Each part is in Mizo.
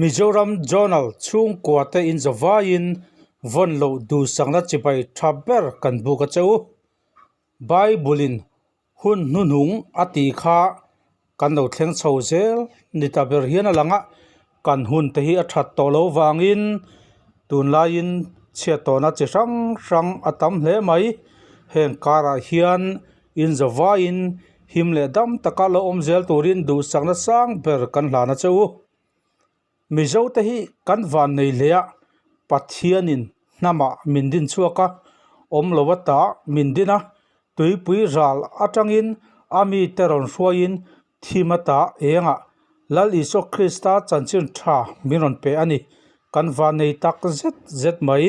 Mizoram Journal chhungkua te in zavaiin vawn loh duhsakna chibai tha ber kan buk a che u. Bible in hun hnuhnung a tih kha kan lo thleng chho zel ni ta ber hian a lang a, kan hun te hi a that tawh loh vangin tunlaiin chhiat tawhna chi hrang hrang a tam hle mai. Heng karah hian inzavaiin him leh dam taka lo awm zel turin duhsakna sang ber kan hlan a che u. Mizote hi kan van nei hle a, Pathianin hnamah min din chhuak a, awm lo ata min din a, tuipui ral atangin a mite rawn hruaiin thim ata engah Lal Isua Krista chanchin tha min rawn pe a ni. Kan van nei tak zet zet mai.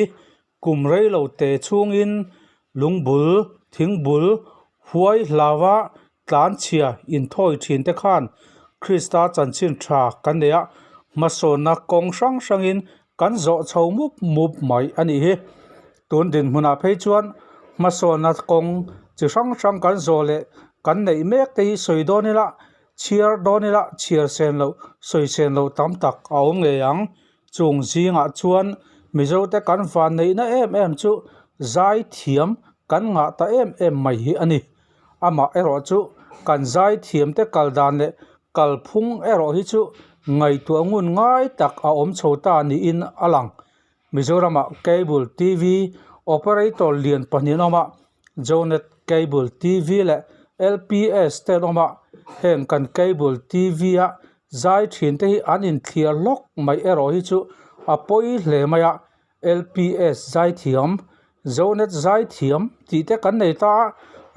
Kum rei lo te chhungin lungbul, thingbul, huai hlauha tlanchhia inthawi thin te khan Krista chanchin tha kan nei a, hmasawnna kawng hrang hrangin kan zawh chho mup mup mai a nih hi. Tun dinhmunah phei chuan hmasawnna kawng chi hrang hrang kan zawh leh kan neih mek te hi sawi dawn ila, chhiar dawn ila chhiar sen loh, sawi sen loh tam tak a awm ngei ang. Chung zingah chuan Mizote kan van neihna em em chu zaithiam kan ngah ta em em mai hi a ni. Amah erawh chu kan zaithiamte kal dan leh kalphung erawh hi chu ngaihtuah ngun ngai tak a awm chho ta niin a lang. Mizoramah Cable TV operator lian pahnih an awm a, Zonet Cable TV leh LPS te an awm a, heng kan Cable TV a Zai thin te hi an inthliar hlawk mai erawh hi chu a pawi hle mai a, LPS zaithiam, Zonet zaithiam tih te kan nei ta a,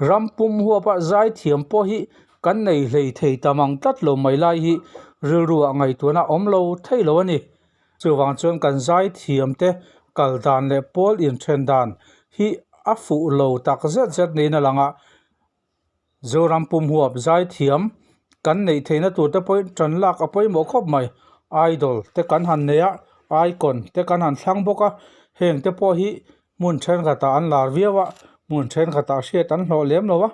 ram pum huapa zaithiam pawh hi kan nei hlei thei ta mang tlat lo mai lai hi rilruah ngaihtuahna awm lo thei lo a ni. Chuvang chuan kan zaithiam te kal dan leh pawl inthen dan hi a fuh lo tak zet zet niin a lang a. Zoram pumhuap zaithiam kan neih theihna tur te pawhin tan lak a pawimawh khawp mai. Idol te kan han nei a, icon te kan han thlang bawk a, heng te pawh hi hmun thenkhatah an lar viau a, hmun thenkhatah hriat an hlawh lem lo a,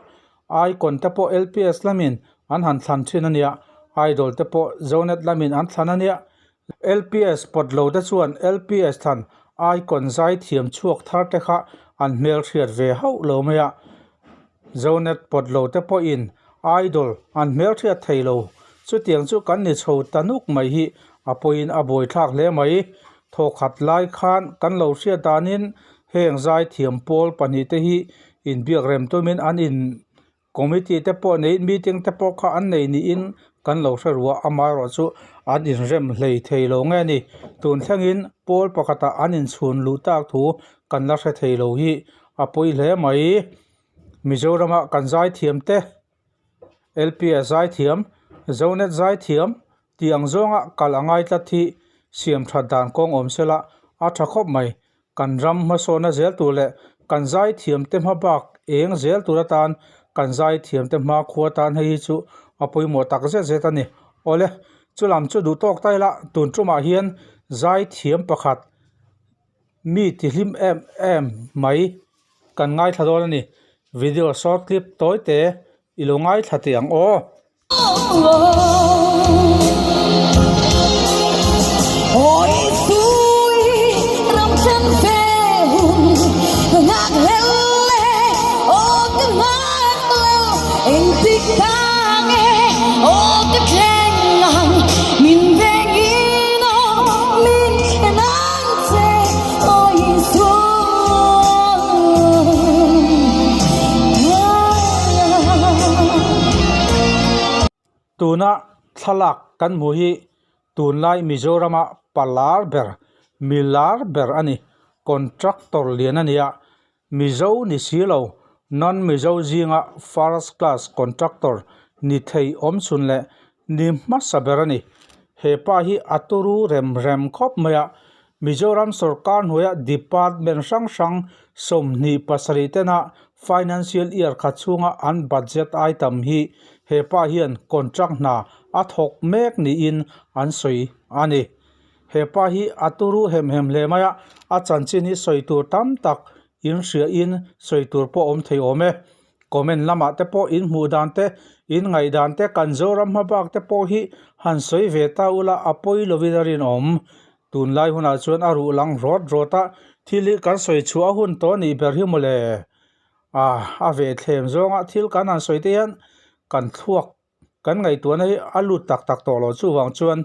icon te pawh LPS lamin an han thlan thin a nia, idol te pawh Zonet lamin an thlan a nia, LPS pawt lo te chuan LPS thlan icon zaithiam chhuak thar te kha an hmelhriat ve hauh lo mai a. Zonet pawt lo te pawhin idol an hmelhriat thei lo. Chutiang chu kan ni chho ta nuk mai hi a pawiin a buaithlak hle mai. Thawkhat lai khan kan lo hriat danin heng zaithiam pawl pahnihte hi inbiak rem tumin an in Committee te pawh neiin meeting te pawh kha an nei niin kan lo hre ruah amaherawh chu an inrem hlei thei lo nge ni. Tun thlengin pawl pakhatah an inchhun luh tak thu kan la hre thei lo hi a pawi hle mai. Mizorama kan zaithiam te LPS zaithiam, Zonet zaithiam tih ang zawnga kal a ngai tlat hi siam that dan kawng awm sela a tha khawp mai. Kan ram hmasawnna zel tur leh kan zaithiamte hma bak eng zel tur atan kan zaithiamte hma khua tan hei hi chu a pawimawh tak zet zet a ni. Awle, chulam chu duh tawk ta ila tun tumah hian zaithiam pakhat mi tihlim em em mai kan ngaithla dawn a ni. Video short clip tawi te i lo ngaithla teh ang aw. Tuna thlalak kan hmuh hi tunlai Mizorama palar ber milar ber a ni contractor lian a ni a Mizo ni si lo non Mizo zinga first class contractor ni thei awm chhun leh ni hmasa ber a ni. He pa hi a turu rem rem khawp mai a, Mizoram sorkar hnuaia department hrang hrang 27 tena financial year khat chhunga an budget item hi he pa hian contract hna a thawk mek niin an sawi a ni. He pa hi a turu hem hem hle mai a, a chanchin hi sawi tur tam tak inhriain sawi tur pawh awm thei awm e. Comment lamah te pawh in hmuh dan te, in ngaih dan te, kan Zoram hmabak te pawh hi han sawi ve ta ula a pawi lovin a rinawm. Tunlai hunah chuan a ruh lang rawt rawt a, thil hi kan sawi chhuah a hun tawh nih ber hi mawle. Ah, a ve thlem zawnga thil kan han sawi te hian kan thluak kan ngaihtuahna hi a lut tak tak tawh lo chuvang chuan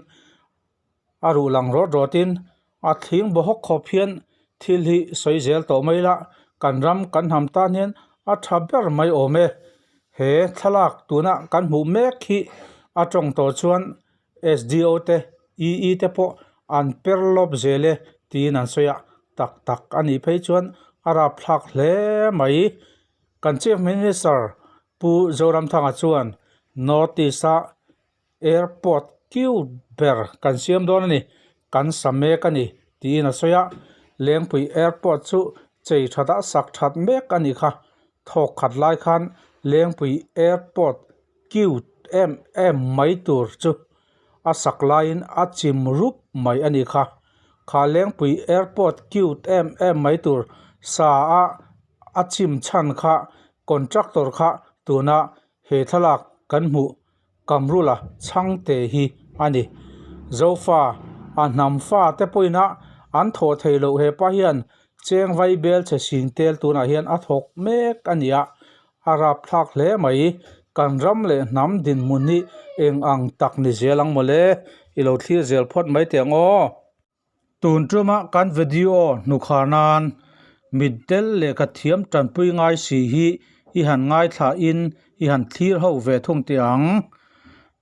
a ruh lang rawt rawtin a thling bawhawk khawp hian thil hi sawi zel tawh mai la kan ram kan hnam tan hian a tha ber mai awm e he thlalak tuna kan hmuh mek hi a tawng tawh chuan S_D_O te E_E te pawh an per lawp zel e tiin an sawi a tak tak a nih phei chuan a rapthlak hle mai kan chief minister Pu Zoramthanga chuan North East-a airport cute ber kan siam dawn a ni, kan sa mek a ni tiin a sawi a. Lengpui airport chu chei that a sak that mek a nih kha. Thawk khat lai khan Lengpui airport cute em em mai tur chu a sak laiin a chim rup mai a nih kha. Kha Lengpui airport cute em em mai tur sa a a chim chhan kha Contractor kha tuna he thlalak kan hmuh Kamrula chhangte hi a ni. Zofa, a hnam fa te pawhin a an thawh theih loh hepa hian cheng vai bel che sing tel tunah hian a thawk mek a ni a, a rapthlak hle mai. Kan ram leh hnam dinhmun hi eng ang tak ni zel ang mawle, i lo thlir zel phawt mai teh ang aw. Tun tuma kan video hnukhar nan mitdel lehkha thiam tanpui ngai si hi i han ngaithla in i han thlir ho ve thung teh ang.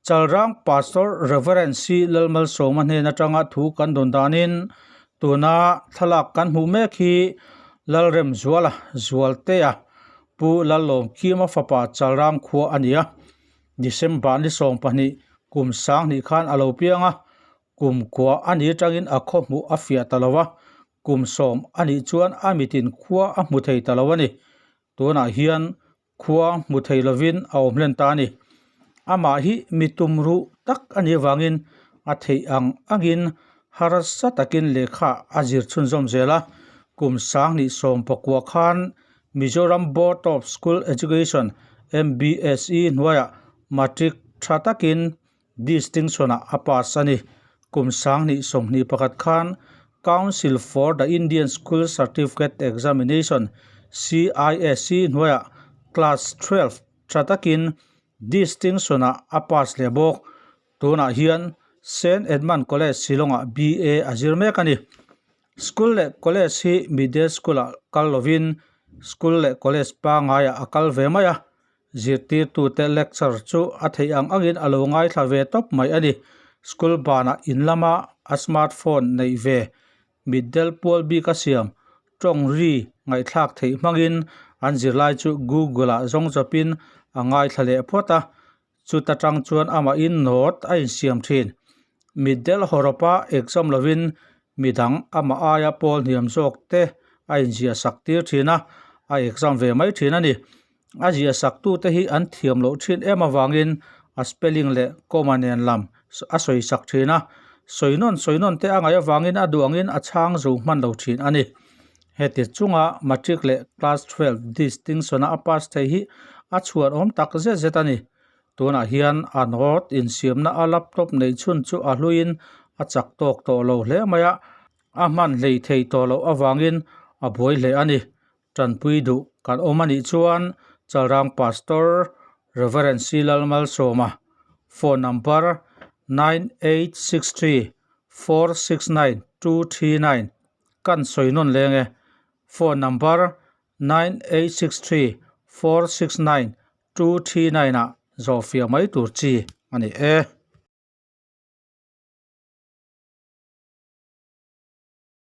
Chalrang Pastor Reverend C Lalmalsawma hnen atanga thu kan dawn danin tuna thlalak kan hmuh mek hi Lalremzuala Zualtea Pu Lallawmkima fapa Chalrang khua a ni a. December ni 12 kum 2000 khan a lo piang a. Kum kua a nih atangin a khaw hmuh a fiah ta lo a, kum 10 a nih chuan a mitin khua a hmu thei ta lo a ni. Tunah hian khua hmu thei lovin a awm hlen ta a ni. Amah hi mi tum ruh tak a nih avangin a theih ang angin harsa takin lehkha a zir chhunzawm zel a. Kum 2019 khan Mizoram Board of School Education, MBSE, hnuaiah matric tha takin Distinction ah a pass a ni. Kum 2021 khan Council for the Indian School Certificate Examination, CISCE, hnuaiah Class 12 tha takin Distinction ah a pass leh bawk. Tunah hian Saint Edmund College Shillong ah BA a zir mek a ni. School leh college hi middle school ah kal lovin school leh college pangaiah a kal ve mai a. Zirtirtute lecture chu a theih ang angin a lo ngaithla ve tawp mai a ni. School banah in lama a smart phone neih ve mitdel pual bik a siam tawng ri ngaihthlak theih hmangin an zirlai chu Google ah zawng chawpin a ngaithla leh phawt a, chuta tang chuan amahin note a insiam thin. Mitdel hawrawpa exam lovin midang amah aia pawl hniam zawk te a inziah sak tir thin a, a exam ve mai thin a ni. A ziah sak tute hi an thiam loh thin em avangin a spelling leh comma nen lam a sawi sak thin a, sawi nawn sawi nawn te a ngaih avangin a duh angin a chhang zo hman lo thin a ni. Heti chunga matric leh class 12 distinction a a pass thei hi a chhuan awm tak zet zet a ni. Tunah hian a note insiamna a laptop neih chhun chu a hluiin a chak tawk tawh lo hle mai a, a hman hlei thei tawh loh avangin a buai hle a ni. Tanpui duh kan awm a nih chuan Chalrang Pastor Rev. C. Lalmalsawma phone number 9863469239 kan sawi nawn leng e. Phone number 9863469239 ah zawhfiah mai tur chi a ni e.